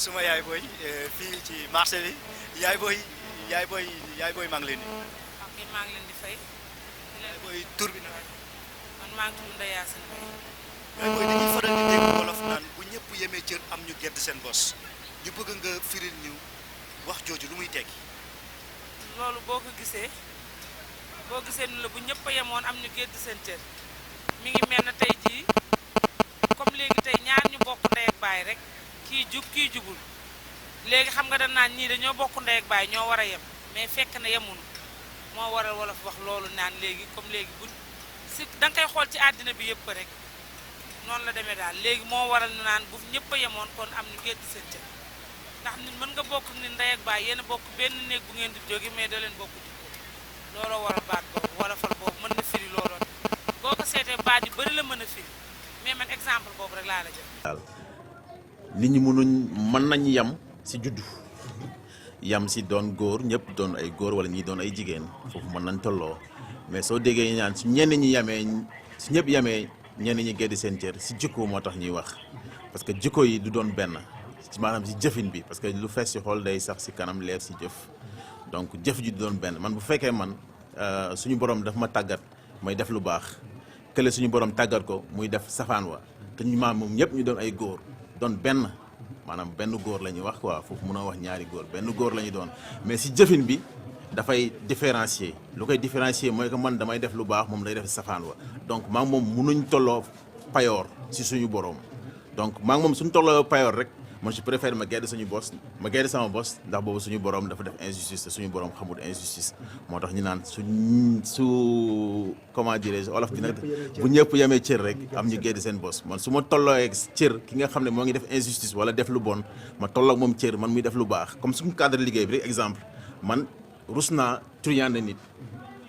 suma yaay booy fii ci marché bi yaay booy maa ngi leen di. ok maa ngi leen di fay. yaay booy tur bi naka. man maa ngi tudd Ndeye Yacine Faye. yaay booy dañuy faral di dégg wolof naan bu ñëpp yemee cër am ñu gedd seen bos ñu bëgg nga firil ñu wax jooju lu muy tekki. loolu boo gisee ni la bu ñëpp a yemoon am ñu gedd seen cër mi ngi mel na tey jii comme léegi tey ñaar ñu bokk ndey ak baay rek kii jub kii jubul léegi xam nga dañ naan ñii dañoo bokk ndey ak baay ñoo war a yem mais fekk na yemuñu moo waral wolof wax loolu naan léegi comme léegi bu si da nga koy xool ci àddina bi yëpp rek noonu la demee daal léegi moo waral naan bu ñëpp a yemoon kon am ñu gedd seen cër ndax nit mën nga bokk ni ndey ak baay yéen a bokk benn néeg bu ngeen di jóge mais da leen bokk jikko looloo waral baat boobu wolofal boobu mën na firi looloo boo ko seetee baat yu bëri la mën a firi mais man exemple boobu rek laa la jël. nit ñi mën nañ yam si juddu yam si doon góor ñëpp doon ay góor wala ñi doon ay jigéen foofu mën nañ tolloo mais soo déggee ñu naan su ñenn ñi yamee su ñëpp yamee ñenn ñi geddi seen cër si jikko moo tax ñuy wax parce que jikko yi du doon benn ci maanaam si jëfin bi parce que lu fees si xool day sax si kanam leer si jëf donc jëf ji du doon benn man bu fekkee man suñu borom daf ma tàggat may def lu baax kële suñu borom tàggat ko muy def safaan wa te ñu maam moom ñëpp ñu doon ay góor doon benn maanaam benn góor la ñuy wax quoi foofu mënoo wax ñaari góor benn góor la ñu doon mais si jëfin bi dafay différencier lu koy différencier mooy que man damay def lu baax moom day def safaan wa donc maa ngi moom mënuñ tolloo payoor si suñu borom donc maa ngi moom suñu tolloo payoor rek man je préfère ma gedd suñu bos ma gedd sama bos ndax boobu suñu borom dafa def injustice te suñu borom xamul injustice moo tax ñu naan su comment dirais-je olof bi nag bu ñëpp yemee cër rek am ñu gedd seen bos man su ma tolloo cër ki nga xam ne moo ngi def injustice wala def lu bon ma tolloo ak moom cër man muy def lu baax comme suñu cadre liggéey bi rek exemple man rus naa truand nit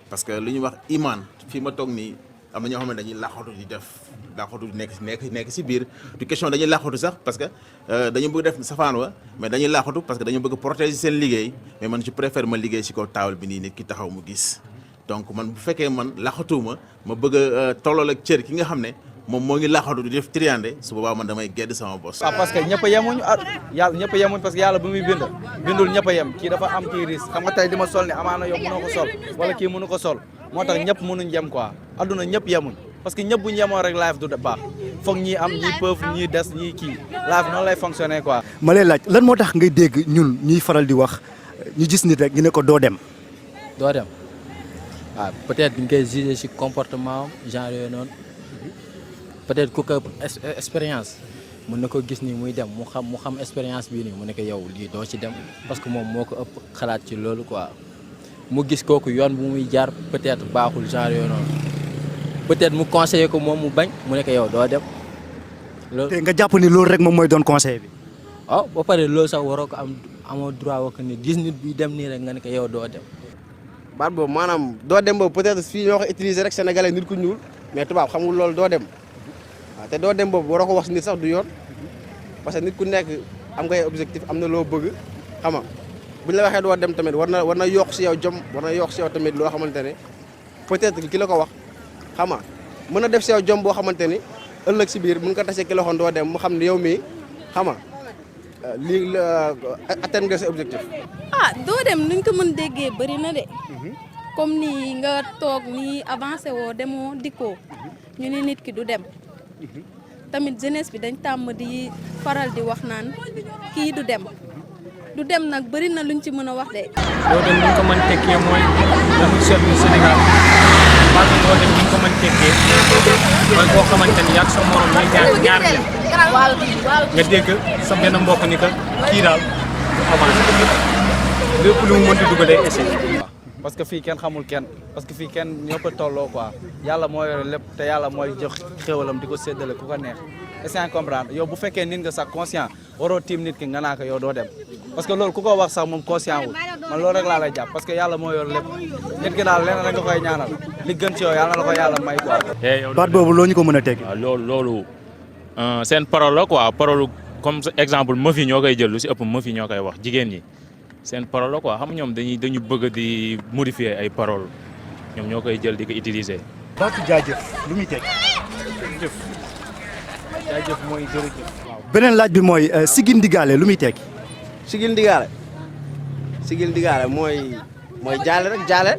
parce que lu ñuy wax iman fii ma toog nii am na ñoo xam ne dañuy laaxatu di def laaxatu nekk si biir du question dañuy laaxatu sax parce que dañu bëgg def safaan wa mais dañuy laaxatu parce que dañu bëgg protéger seen liggéey mais man je préfère ma liggéey si kaw taawal bi nii nit ki taxaw mu gis donc man bu fekkee man laaxatuuma ma bëgg a tollool ak cër ki nga xam ne moom moo ngi laaxatu di def triande su boobaa man damay gedd sama bos. waaw parce que ñëpp a yemuñu yàlla ñëpp a yemuñu parce que yàlla bu muy bindul ñëpp a yem kii dafa am kii risque xam nga tey di ma sol ne amaana yow mënoo ko sol wala kii mënu ko sol moo tax ñëpp mënuñ yem quoi adduna ñëpp yemuñ parce que ñëpp bu ñu yemoo rek live du baax foog ñii am ñii pauvre ñii des ñii kii live noonu lay fonctionner quoi. ma lay laaj lan moo tax ngay dégg ñun ñuy faral di wax ñu gis nit rek ñu ne ko doo dem. doo dem waaw peut-être bi ñu koy juger ci comportement genre yooyu noonu peut-être ku ko expérience mën na ko gis nii muy dem mu xam expérience bii nii mu ne ko yow lii doo ci dem parce que moom moo ko ëpp xalaat ci loolu quoi mu gis kooku yoon bu muy jaar peut-être baaxul genre yooyu noonu. peut-être mu conseiller ko moom mu bañ mu nekk yow doo dem. loolu te nga jàpp ni loolu rek moom mooy doon conseil bi. waaw ba pare loolu sax waroo ko amoo droit wax nit gis nit bi dem nii rek nga ne ko yow doo dem. baat boobu maanaam doo dem boobu peut-être fii ñoo ko utiliser rek sénégalais nit ku ñuul mais tubaab xamul loolu doo dem waaw te doo dem boobu waroo ko wax nit sax du yoon parce que nit ku nekk am ngay objectif am na loo bëgg xam nga bu ñu la waxee doo dem tamit war na yokk si yow jom war na yokk si yow tamit loo xamante ne peut-être ki la ko wax. xam nga mën na def si yow jom boo xamante ni ëllëg si biir mën nga tase ki la waxoon doo dem mu xam ne yow mii xam nga lii atteindre nga sa objectif. doo dem nuñ ko mën déggee bëri na de comme ni nga toog nii avancé woo demoo dikkoo ñu ne nit ki du dem tamit jeunesse bi dañ tàmm di faral di wax naan kii du dem nag bëri na luñ ci mën a wax de. doo dem ni ko mën tekkee mooy dañu seetlu Sénégal. parce que doo dem ni ko mën tekkee mooy koo xamante ni yaa sa morom ñooy ñaar nga dégg sa benn mbokk ni que kii daal du avancé lépp lu mu mënti dugg day échec. parce que fii kenn xamul kenn parce que fii kenn ñëpp a tolloo quoi yàlla moo yore lépp te yàlla mooy jox xéwalam di ko séddale ku ko neex est-ce que comprendre yow bu fekkee nit nga sax conscient waroo tiim nit ki nga naa ko yow doo dem parce que loolu ku ko wax sax moom conscient wul man loolu rek laa lay jàpp parce que yàlla moo yor lépp nit ki daal leneen la nga koy ñaanal li gën ci yow yàlla na ko yàlla may quoi. baat boobu loo ñu ko mën a teg. waaw loolu seen parole la quoi parole comme exemple meuf yi ñoo koy jël lu si ëpp meuf yi ñoo koy wax jigéen ñi seen parole la quoi xam ñoom dañu bëgg di modifier ay parole ñoom ñoo koy jël di ko utiliser. baatu jaajëf lu muy teg. jaajëf mooy jërëjëf. waaw beneen laaj bi mooy sigil ndigaale lu muy tekki. sigil ndigaale mooy jaale rek jaale.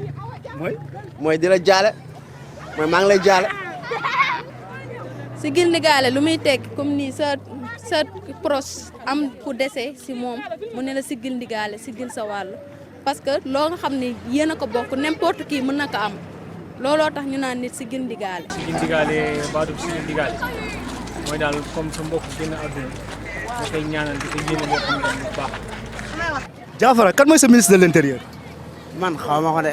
mooy di la jaale mooy maa ngi lay jaale. sigil ndigaale lu muy tekki comme ni sa proche am ku dese si moom mu ne la sigil ndigaale sigil sa wàllu parce que loo nga xam ne yéen a ko bokk n'importe qui mën na ko am looloo tax ñu naan nit sigil ndigaale. sigil ndigaale baatu sigil ndigaale mooy daal comme sa mbokk génn àdduna nga koy ñaanal di ko yéene loo xam ne bu baax. Diafara kan mooy sa ministre de l'intérieur. man xaw ma ko de.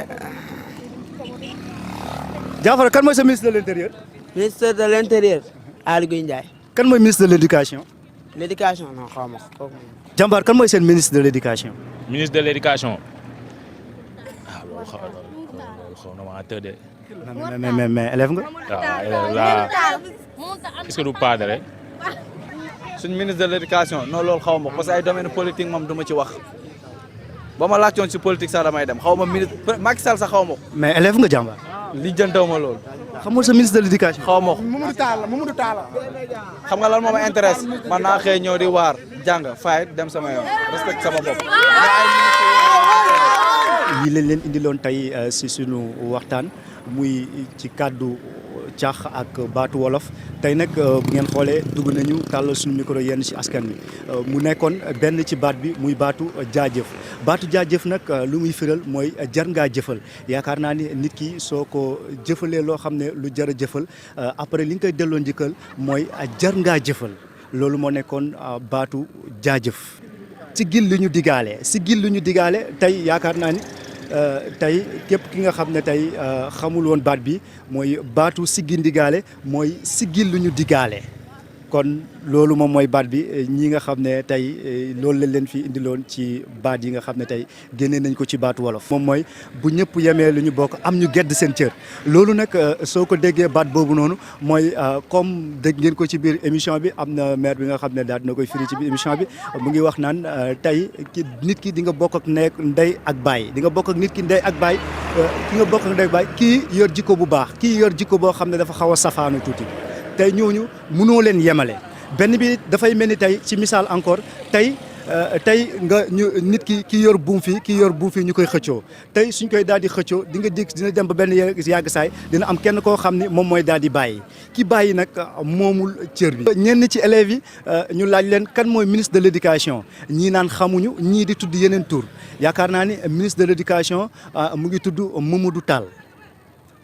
Diafara kan mooy sa ministre de l'intérieur. ministre de l'intérieur. Aly Ngouille Ndiaye. kan mooy ministre de l'éducation. l'éducation non xaw ma ko. Jambar kan mooy seen ministre de l'éducation. ministre de l'éducation loolu xaw na maa tëddee. mais élève nga. waaw la est-ce que du padre. suñ ministre de l'éducation non loolu xaw ma parce que ay domaine politique moom du ma ci wax ba ma laajoon si politique sax damay dem xaw ma ministre Macky Sall sax xaw ma ko. mais élève nga Jambar. li jëntaw ma loolu. xamul sa ministre de l'éducation. xaw ma ko. Mamadou Talla. xam nga lan moo ma intéresse man naa xëy ñëw di waar jàng fayit dem sama yoon respect sama bopp. lii lañ leen indiloon tey si sunu waxtaan muy ci kàddu caax ak baatu wolof tey nag bu ngeen xoolee dugg nañu tàll suñu micro yenn ci askan wi mu nekkoon benn ci baat bi muy baatu jaajëf nag lu muy firal mooy jar ngaa jëfal yaakaar naa ni nit ki soo ko jëfalee loo xam ne lu jar a jëfal après li nga koy delloo njëkkal mooy jar ngaa jëfal loolu moo nekkoon baatu jaajëf. si gil lu ñu digaale tey yaakaar naa ni tey képp ki nga xam ne tey xamul woon baat bi mooy baatu siggi ndigaale mooy siggil lu ñu digaale kon loolu moom mooy baat bi ñi nga xam ne tey loolu lañ leen fi indiloon ci baat yi nga xam ne tey génnee nañ ko ci baatu wolof moom mooy bu ñëpp yemee lu ñu bokk am ñu gedd seen cër loolu nag soo ko déggee baat boobu noonu mooy comme dégg ngeen ko ci biir émission bi am na maire bi nga xam ne daal dina koy firi ci biir émission bi mu ngi wax naan tey nit ki di nga bokk ak ndey ak baay di nga bokk ak nit ki ndey ak baay ki nga bokk ak ndey ak baay kii yor jikko bu baax kii yor jikko boo xam ne dafa xaw a safaanu tuuti tey ñooñu mënoo leen yemale benn bi dafay mel ni tey ci misaal encore tey nga nit ki yor buum fii ki yor buum fii ñu koy xëccoo tey suñ koy daal di xëccoo di nga dégg dina dem ba benn yàgg saay dina am kenn koo xam ni moom mooy daal di bàyyi ki bàyyi nag moomul cër bi. ñenn ci élèves yi ñu laaj leen kan mooy ministre de l'éducation ñii naan xamuñu ñii di tudd yeneen tur yaakaar naa ni ministre de l'éducation mu ngi tudd Mamadou Tall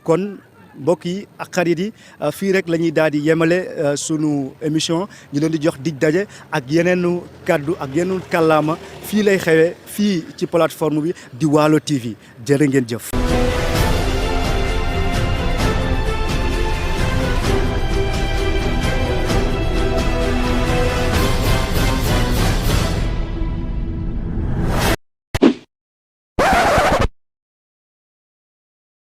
kon. mbokk yi ak xarit yi fii rek la ñuy daal di yemale sunu émission ñu leen di jox dig daje ak yeneenu kaddu ak yeneenu kàllaama fii lay xewee fii ci plateforme bi di Waalo TV jërë ngeen jëf.